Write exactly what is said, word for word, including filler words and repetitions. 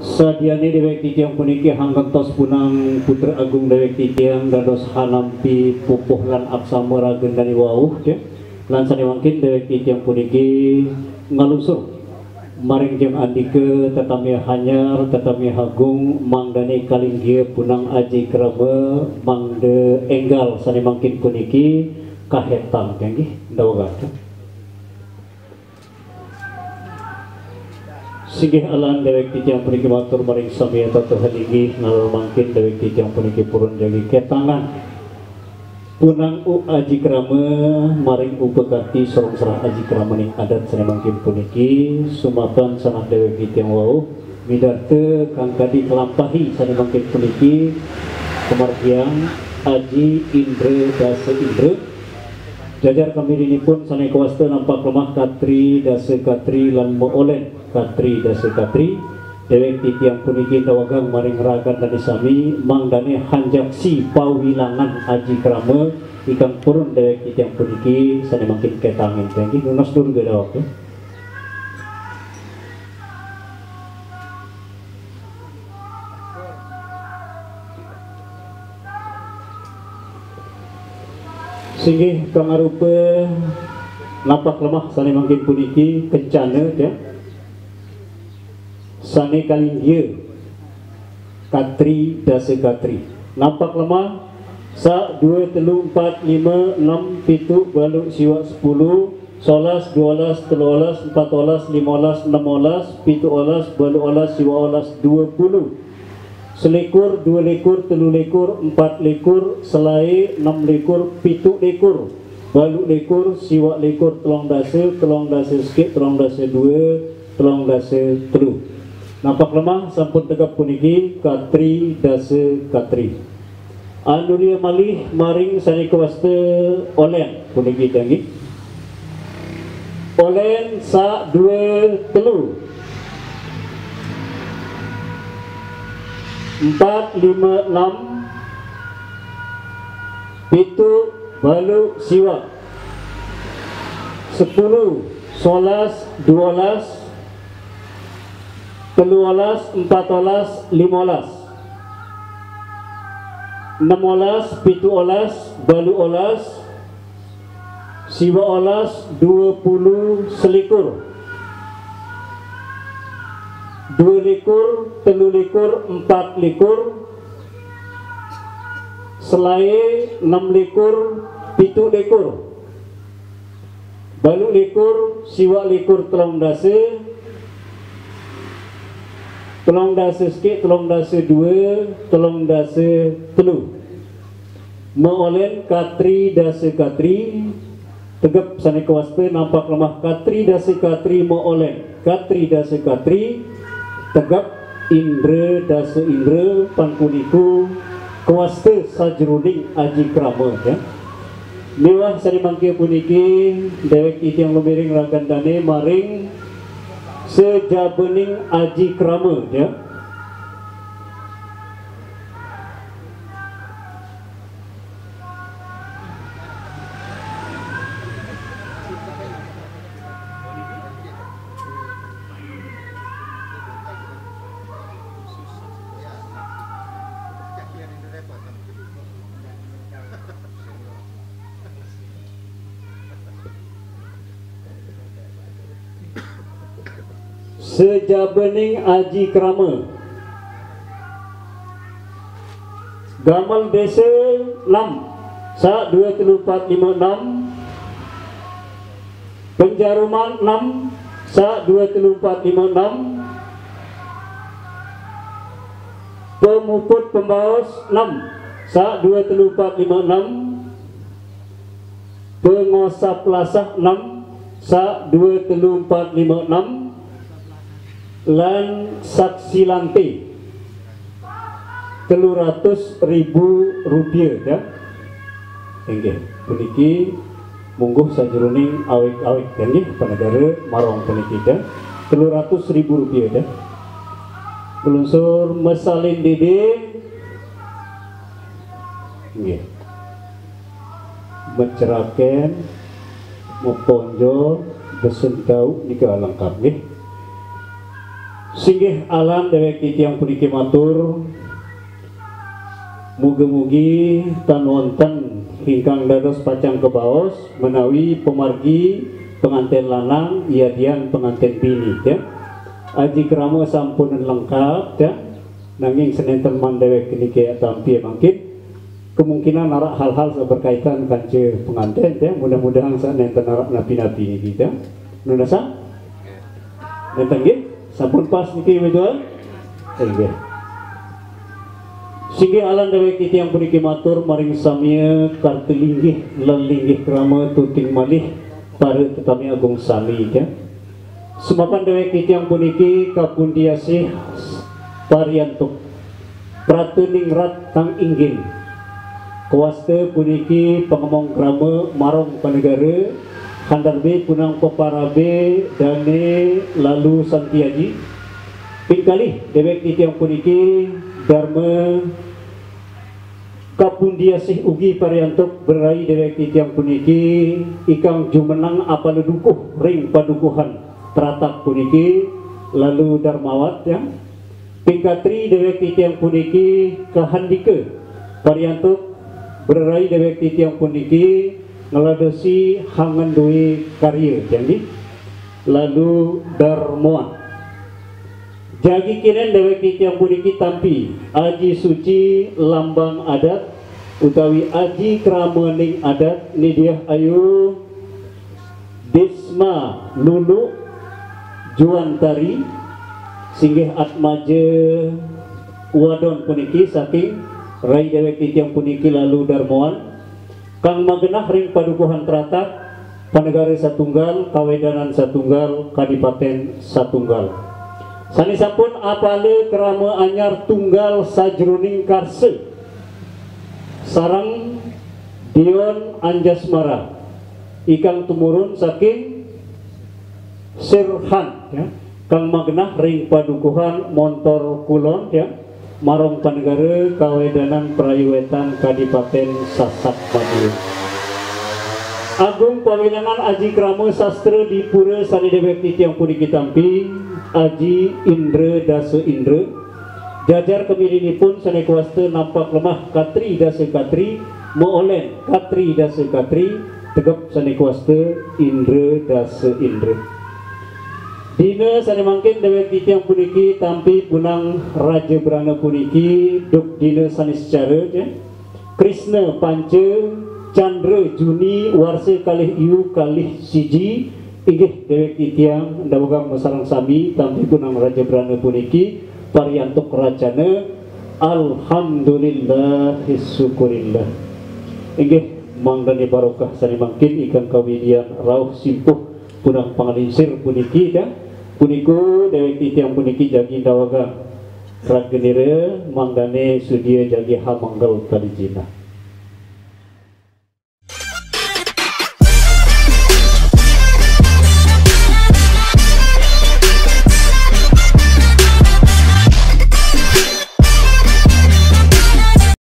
Sadiane dewek titiang puniki hanggentos punang putra agung dewek titiang dados hanampi pupuh lan aksama ragendane wau, ya. Lan sane mangkin dewek titiang puniki ngalusur maring jeng andika tetamiah anyar, tetamiah agung, mangdane kalinggia punang aji krama, mangda enggal sane mangkin puniki kahetang, ya nggih, ndawegah. Singgih alan dewek titiang puniki matur maring sami atata linggih, nalor mangkin dewek titiang puniki purun jagi ketangan. Punang u aji krama maring upakati sareng sarah aji kramaning adat sane mangkin puniki, sumapan sanak dewek titiang wau, midarta kang kadi nglampahi sane mangkin puniki, kamargiang aji indra dasa indra, jajar kamirinipun sane kawasta nampak lemah katri dasa katri lan maolen katri dasa katri, dewek titiang puniki ndawegang maring ragan dane sami, mangdane hanjaksi pawilangan aji krama ingkang purun dewek titiang puniki sane mangkin ketangin tenggi nunas durga dawek. Singgih pangarupa nampak lemah sane mangkin puniki kencana, ya. Sane kalinggia katri dasa katri. Nampak lemah sa dua telu empat lima enam pitu balu siwak sepuluh, solas, duolas, teluolas, empatolas, limolas, enemolas, pituolas, baluolas, siwaolas, dua puluh. Selikur, dua likur, telu likur, empat likur, selae, enam likur, pitu likur, balu likur, siwak likur, telung dasa, telung dasa sekik, telung dasa dua, telung dasa telu. Nampak lemah sampun tegep puniki katri dasa katri. Anulia malih maring sane kawasta olen puniki dangi. Olen sa dua telu. Empat lima enam pitu balu siwak. Sepuluh, solas, duolas, teluolas, empatolas, limolas, enemolas, pituolas, baluolas, siwaolas, dua puluh, selikur, dua likur, telu likur, empat likur, selae, enam likur, pitu likur. Balu likur, siwak likur, telung dasa, telung dasa sekik, telung dasa dua, telung dasa telu. Maolen katri dasa katri, tegep sane kawasta nampak lemah katri dasa katri, maolen katri dasa katri, tegep indra dasa indra, pangkuniku kawasta sajeroning aji krama, ya. Miwah sane mangke puniki, dewek titiang lumiring ragan dane maring sajabaning aji krama, ya. Sajabaning aji krama. Gamal desa enam, sa dua telu empat lima enam. Penjaruman enam, sa dua telu empat lima enam. Pemuput pembaos enam, sa dua telu empat lima enam. Pengosap lasah enam, sa dua telu empat lima enam. Lan saksi lante telu ratus ribu rupiah, ya. Inggih, puniki mungguh sajeroning awik-awik, ya, inggih, panegara marong puniki, ya. Telu ratus ribu rupiah, ya. Nglungsur masalin dede. Inggih. Meceraken, meponjo, besen tau nika lengkap, nggih. Singgih alam dewek titiang puniki matur, mugi-mugi tan wonten ingkang dados pacang kebaos menawi pemargi penganten lanang yadian penganten bini, ya. Aji krama sampun lengkap, ya. Nanging senenten man dewek niki tampi mangkin kemungkinan narak hal-hal sing berkaitan kanca penganten, ya. Mudah-mudahan sak nenten narak napi-napi niki, ya. Nunas? Nenten nggih? Sampun pas niki, betul? Inggih. Singgih alam dewek titiang puniki matur maring samia karti linggih lan linggih krama tuting malih para tetami agung sami, ya. Sumapan dewek titiang puniki kapundiasih pariantuk pratuningrat kang inggil. Kawasta puniki pangemong krama marong panegara, handarbe punang peparabe dane lalu santiaji. Pingkalih dewek titiang puniki darma kapundiasih ugi pariantuk berai dewek titiang puniki ikang jumeneng apala dukuh ring padukuhan teratak puniki lalu darmawat, ya. Pingkatri dewek titiang puniki kahandika pariantuk berai dewek titiang puniki ngladosi hangan due karya, janji lalu darmoan. Jagi kinen dewek titiang puniki tampi aji suci lambang adat utawi aji kramaning adat nidiah ayu Disma Lulu Juantari, singgih atmaja wadon puniki saking rai dewek titiang puniki lalu darmoan, kang magenah ring padukuhan teratak, panegara satunggal, kawedanan satunggal, kadipaten satunggal. Sane sampun apala krama anyar tunggal sajroning karsa sareng Dion Anjasmara ikang tumurun saking Sirhan, ya, kang magenah ring padukuhan Montor Kulon, ya, marong panegara kawedanan Prayu Wetan Kadipaten Sasak Madura. Agung pawilangan aji krama sastra di pura sane dewek titiang puniki tampi, Aji Indra Dasa Indra, jajar kamirinipun sane kuasta nampak lemah katri dasa katri, maolen katri dasa katri, tegep sane kuasta Indra Dasa Indra. Dina sane mangkin dewek titiang puniki tampi punang Raja Brana puniki, duk dina Saniscara, ya. Krisna Panca, Candra Juni, warsa kalih iwu kalih siji, inggih dewek titiang ndawegang masareng sami tampi punang Raja Brana puniki, pariantuk racana, alhamdulillah, syukurillah. Inggih, mangdane barokah sane mangkin ikang kawidian rauh simpuh punang panglingsir puniki, ya. Punika dewek titiang puniki jagi ndawegang raga nira mangdane sudia jagi hamanggel kadi jinah.